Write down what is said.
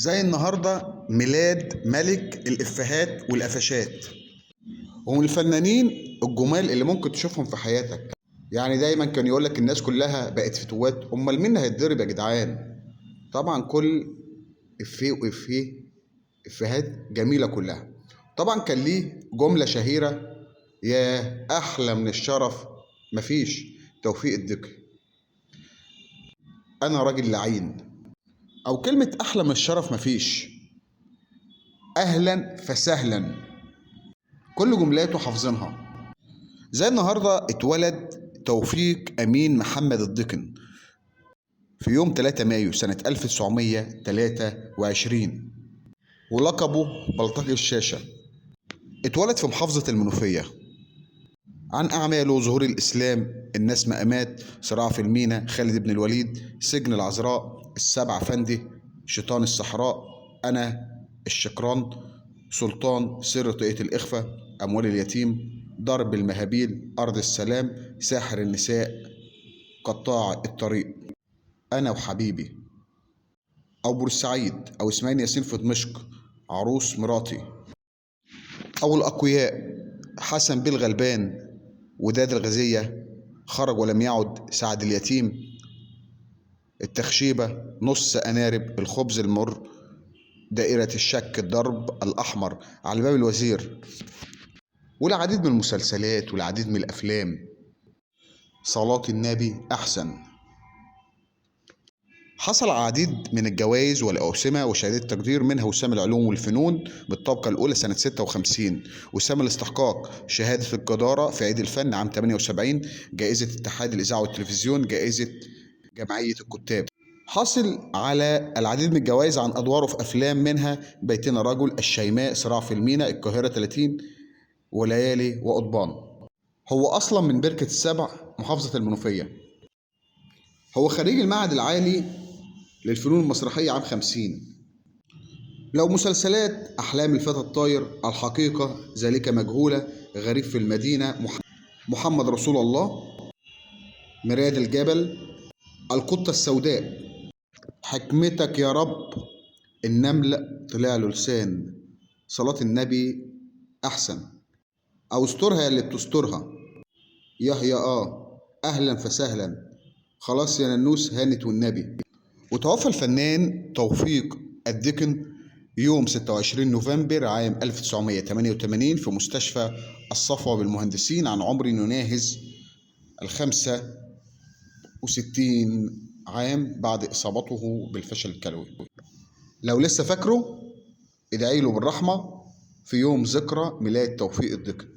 زي النهارده ميلاد ملك الإفيهات والقفشات، ومن الفنانين الجمال اللي ممكن تشوفهم في حياتك. يعني دايما كان يقولك الناس كلها بقت فتوات، امال مين هيتضرب يا جدعان؟ طبعا كل افيه وافيه افيهات جميلة كلها. طبعا كان ليه جملة شهيرة، يا احلى من الشرف مفيش، توفيق الدقي انا راجل لعين، او كلمة احلى من الشرف مفيش، اهلا فسهلا، كل جملاته حافظينها. زي النهارده اتولد توفيق امين محمد الدقن في يوم 3 مايو سنة 1923، ولقبه بلطجي الشاشة. اتولد في محافظة المنوفية. عن أعماله ظهور الإسلام، الناس مقامات، صراع في المينا، خالد بن الوليد، سجن العذراء، السبع فندي، شيطان الصحراء، أنا الشكران، سلطان، سر طاقية الإخفاء، أموال اليتيم، ضرب المهابيل، أرض السلام، ساحر النساء، قطاع الطريق، أنا وحبيبي، أو بورسعيد، أو إسماعيل ياسين في دمشق، عروس مراتي، أو الأقوياء، حسن بيه الغلبان، وداد الغزية، خرج ولم يعد، سعد اليتيم، التخشيبة، نص أنارب، الخبز المر، دائرة الشك، الضرب الأحمر، على باب الوزير، والعديد من المسلسلات والعديد من الأفلام. صلاة النبي أحسن. حصل على العديد من الجوائز والأوسمة وشهادات التقدير، منها وسام العلوم والفنون بالطبقة الأولى سنة 56، وسام الاستحقاق، شهادة الجدارة في عيد الفن عام 78، جائزة اتحاد الإذاعة والتلفزيون، جائزة جمعية الكتاب. حصل على العديد من الجوائز عن أدواره في أفلام، منها بيتنا رجل، الشيماء، صراع في المينا، القاهرة 30، وليالي وقضبان. هو أصلا من بركة السبع، محافظة المنوفية. هو خريج المعهد العالي للفنون المسرحية عام 50. لو مسلسلات: أحلام الفتى الطاير، الحقيقة، ذلك مجهولة، غريب في المدينة، محمد رسول الله، مراد الجبل، القطة السوداء، حكمتك يا رب، النمل طلع له لسان، صلاة النبي أحسن، أو استرها اللي بتسترها، يحيى أهلا فسهلا، خلاص يا ننوس هانت والنبي. وتوفى الفنان توفيق الدقن يوم 26 نوفمبر عام 1988 في مستشفى الصفوة بالمهندسين عن عمر يناهز 65 عام بعد إصابته بالفشل الكلوي. لو لسه فاكره ادعي له بالرحمة في يوم ذكرى ميلاد توفيق الدقن.